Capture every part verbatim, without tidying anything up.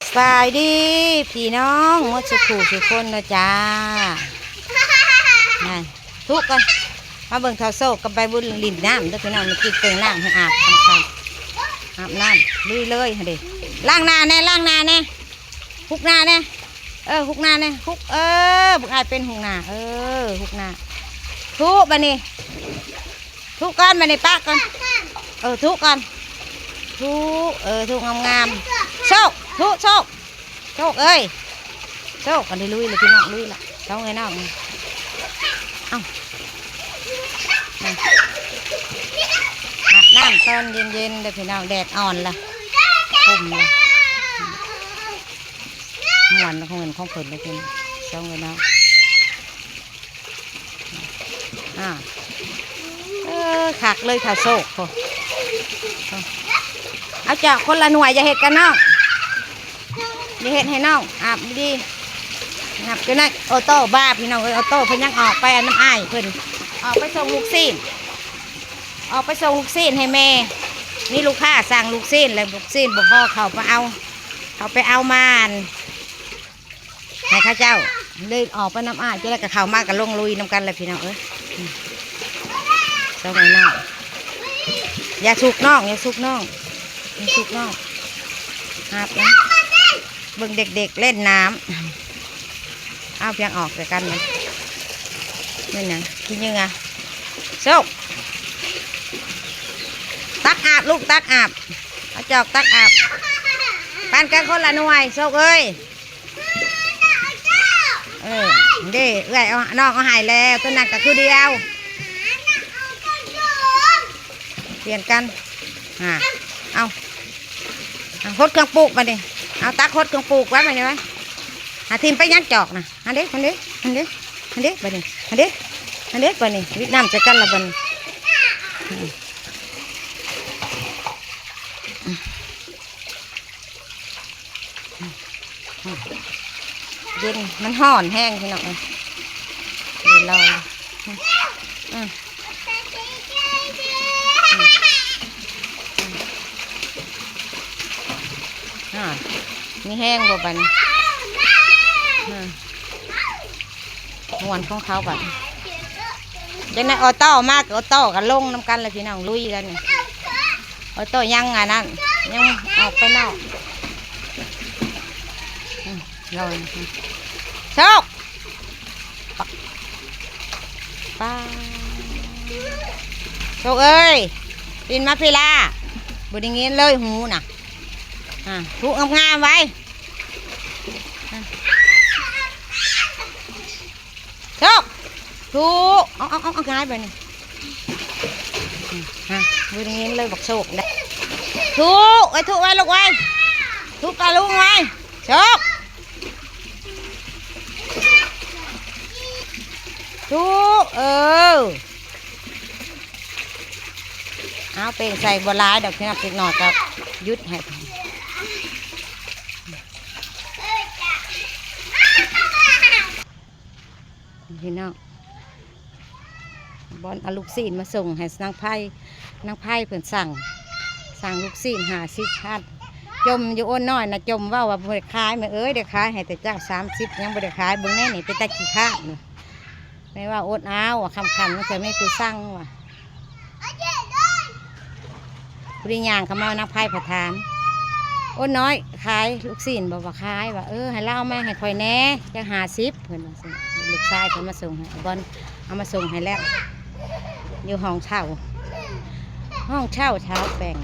สบายดีพี่น้องหมดสุขสู่คนนะจ้า นั่น ทุกข์กัน มาเบิ่งเฒ่าโศกกับใบบุญหลินน้ำเด้อพี่น้อง มากินเปิงน้ำให้อาบค่ำๆ อาบน้ำลุยเลยหั่นเด้ ล้างหน้าแน่ ล้างหน้าแน่ ฮุกหน้าแน่ เออ ฮุกหน้าแน่ ฮุก เออ บักอ้ายเป็นฮุกหน้า เออ ฮุกหน้า ทุบัดนี้ ทุก่อนบัดนี้ ปะก่อน เออ ทุก่อน ทุ เออ ทุงามๆ โชค ทุ โชค โชคเอ้ย โชค อันนี้ลุยเลยพี่น้อง ลุยละ ต้องเลยน้อง เอ้า อาบน้ำตอนเย็นๆเด้อพี่น้อง แดดอ่อนละ ครึ้มละ ม่วนของเงินของเพิ่นเลยพี่น้อง ต้องเลยน้อง อ่า เออ คักเลยเฒ่าโศก โอ้ เอาจอกคนละหน่วย อย่าเฮ็ดกันน้อง อย่าเฮ็ดให้น้อง อาบดีๆ นับอยู่นั่น โอโต้บ้าพี่น้องเอ้ย โอโต้เพิ่นยังออกไปอันน้ำอ้ายเพิ่น ออกไปส่งลูกชิ้น ออกไปส่งลูกชิ้นให้แม่ มีลูกค้าสั่งลูกชิ้น แล้วลูกชิ้นบ่พอ เขาไปเอา เขาไปเอามาอัน ให้เขาเจ้า เลยออกไปน้ำอ้าย จะได้กับเขามากกับลงลุยน้ำกันเลยพี่น้องเอ้ย อืม สองไอ้น้อง อย่าสุกน้อง อย่าสุกน้อง อย่าสุกน้อง ครับนะ เบิ่งเด็กๆเล่นน้ำ เอาเพียงออกจากกันมัน นี่นะ ขี้เหงื่อ โชค ตักอาบลูก ตักอาบ เอาจอกตักอาบ ปันกันคนละหน่วย โชคเอ้ย เออ เด้ เอื้อยเอา น้องเอาใหายแล้ว ตัวนั้นก็คือเดียว เปลี่ยนกัน อ่า เอา เอา หดเครื่องปลูกมาดิ เอา ตักหดเครื่องปลูกไว้มาดิไว้ หาทิ่มไปยังจอกนะ อันเด้ อันเด้ อันเด้ อันเด้ บัดนี้ อันเด้ อันเด้ บัดนี้ วิดน้ำใส่กันละบัดนี้ อืม เย็น มันฮ้อนแฮงพี่น้องเอ้ย เดี๋ยวลอง อืม อืม อืม อ่า มีแฮงบ่บัดนี้ อืม ม่วนของเขาบัด จังได๋ออโต้มาก็ออโต้ก็ลงนำกันเลยพี่น้อง ลุยกันนี่ ออโต้ยังอันนั้น ยังออกไปนอก อืม ลอย โชค ป้า โชคเอ้ย ปีนมาพี้ล่า บ่ได้ยินเลยหูน่ะ อ่า ทุงามๆไว้ อ่ะ โชค ทุ เอา เอา เอา เอา ง่ายไปนี่ อืม ฮะ บ่ได้ยินเลยบักโชคเด้อ ทุ ไว้ทุไว้ลูกไว้ ทุปลาลุงไว้ โชค ทุ เออ เอาเป่งใส่บ่หลายดอกพี่น้อง เล็กน้อยก็หยุดให้ พี่น้อง บอนเอาลูกชิ้นมาส่งให้นางไพ นางไพเพิ่นสั่ง สั่งลูกชิ้นห้าสิบพัน จ่มอยู่ โอนน้อยนะ จ่มเว้าว่าบ่ได้ขาย แม่เอ้ย ได้ขายให้แต่เจ้าสามสิบ ยังบ่ได้ขาย เบิ่งแน่นี่ เป็นตาขี้คร้านนี่ แม่ว่าอดเอา ว่าค่ำๆ มันเคยไม่ผู้สั่งว่ะ ผู้ได้ย่างเข้ามา นางไพผัดถาม โอนน้อย ขายลูกชิ้นบ่ ว่าขาย ว่า เออ ให้ลาวเอามาให้ข่อยแหน่ จักห้าสิบ เพิ่นว่าซั่น ลูกชายเพิ่นมาส่งให้ บอนเอามาส่งให้แล้ว อยู่ห้องเช่า ห้องเช่าชาวแปง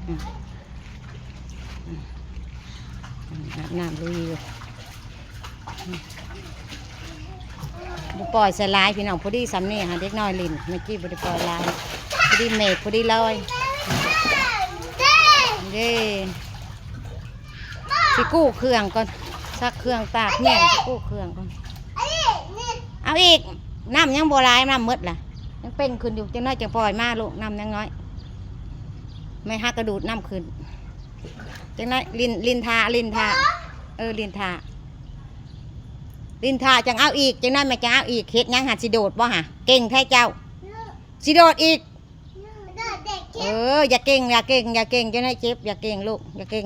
อืม อืม อาบน้ำลุยอยู่ บ่ปล่อยใส่หลายพี่น้อง พอดีส่ำนี่หาเด็กน้อยหลิ้น เมื่อกี้บ่ได้ปล่อยหลาย พอดีเมฆ พอดีลอย เด้ สิกู้เครื่องก่อน ซักเครื่องตากแห้ง สิกู้เครื่องก่อน เอาอีก น้ำยังบ่หลาย น้ำหมดล่ะ ยังเป็นขึ้นอยู่ จังน้อยจังปล่อยมาลูก น้ำยังน้อย แม่ฮักกระดูดน้ำขึ้น จังน้อย ลิน ลินทา ลินทา เออ ลินทา ลินทาจังเอาอีก จังน้อยแม่จังเอาอีก เฮ็ดหยังหาสิโดดบ่หา เก่งแท้เจ้า สิโดดอีก เออ อย่าเก่ง อย่าเก่ง อย่าเก่ง จังน้อยเจ็บ อย่าเก่งลูก อย่าเก่ง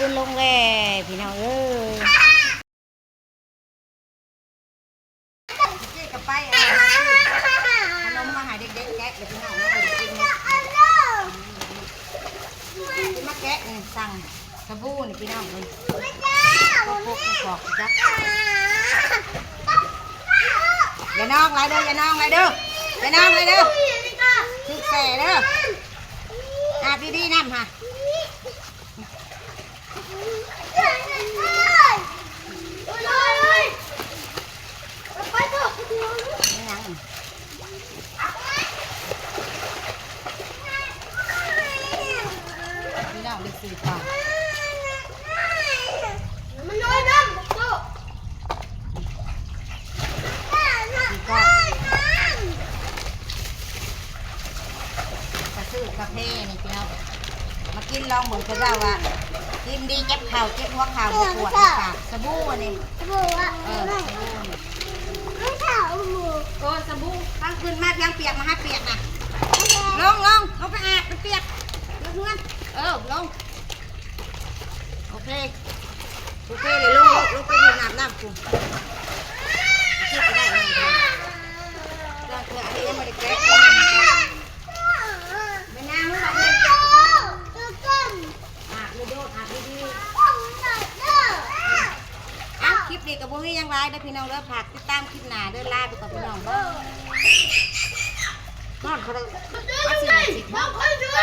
บุญลงแว่พี่น้องเอ้ย กี้กับไปเอาขนมมาให้เด็กๆแกะเลยพี่น้องเอ้ยกินเนี่ย มาแกะนี่สั่งสบู่นี่พี่น้องเอ้ย พวกพวกจ้ะ อย่าน้องไรเด้อ อย่าน้องไรเด้อ อย่าน้องไรเด้อ ถึกแส่เด้อ อาบดีๆน้ำค่ะ พี่น้องไปซื้อปลา มันน้อยน้ำ ต้องเหมือนกับเราอะกินดีเจ็บเข่าเจ็บหัวเข่าปวดปากสบู่อันนี้ สบู่อะ เออสบู่ ไม่ใช่เอาหมู เออสบู่ตั้งคืนมาเพียงเปียกมาให้เปียกนะลงลงลงไปอาบมันเปียกลงเพื่อนเออลงโอเคโอเคเลยลงลงลงไปดูน้ำน้ำกูคิดก็ได้เลยเพื่อนเพื่อนอันนี้ยังไม่ได้แกะไม่นางรู้หรอกเลย ตัวต้ม อาบเลยโดดอาบดีๆ ต้มหน่อยเด้อ อ่ะคลิปนี้กับพวกนี้ยังไลฟ์เด้อพี่น้องเด้อฝากติดตามคลิปหน้าเด้อลาไปก่อนพี่น้องเด้อมอนเขาเลย ตัวต้มหน่อยบอกคนเด้อ